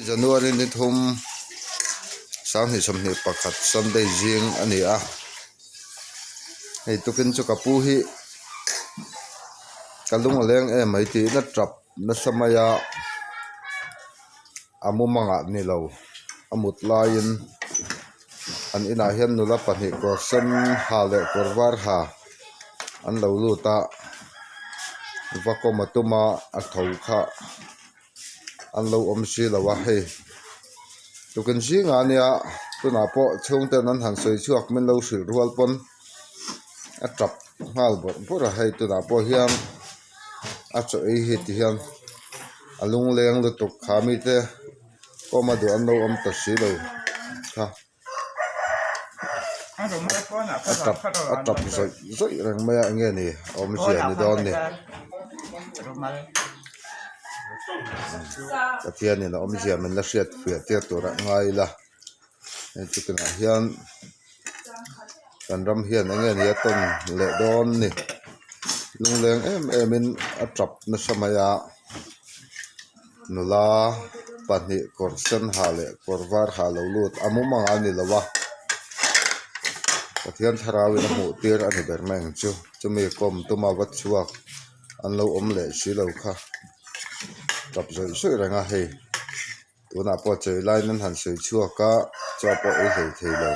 January ni thum 2021 Sunday zing a ni a, hei tukin chu ka pu hi ka lung a leng em mai tiin a tap nasa mai a, a mumangah ni lo a mut laiin an inah hian nula pahnih kawr sen ha leh kawr var ha an lo lut a, va kawm a tum a a tho kha. An lo awm si lo a hei tukin zingah ania tunah pawh chhungten an han sawi chhuak min lo hrilh rual pawn a tap nghal bawrh bawrh a hei tunah pawh hian a chaw ei hi ti hian a lungleng lutuk kha mite kawma duh an lo awm ta si lo kha. A tap a tap zawih zawih reng mai a enge ni awmzia ni dawn ni Pathianin a awmzia min la hriat fiah tir tur a ngai ila hei chu tunah hian kan ram hian enge ni a tawn leh dawn ni lungleng em em in a tap nasa mai a. Nula pahnih kawr sen ha leh kawr var ha lo lut a mumang a ni lo a, Pathian thlarau in a hmuh tir a ni ber mai ang chu, chumi kawm tuma va chhuak an lo awm leh si lo kha tap zawih zawih reng a hei tunah pawh chei laiin an han sawi chhuak a chaw pawh ei hlei thei lo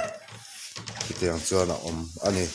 chutiang chuan a awm a ni.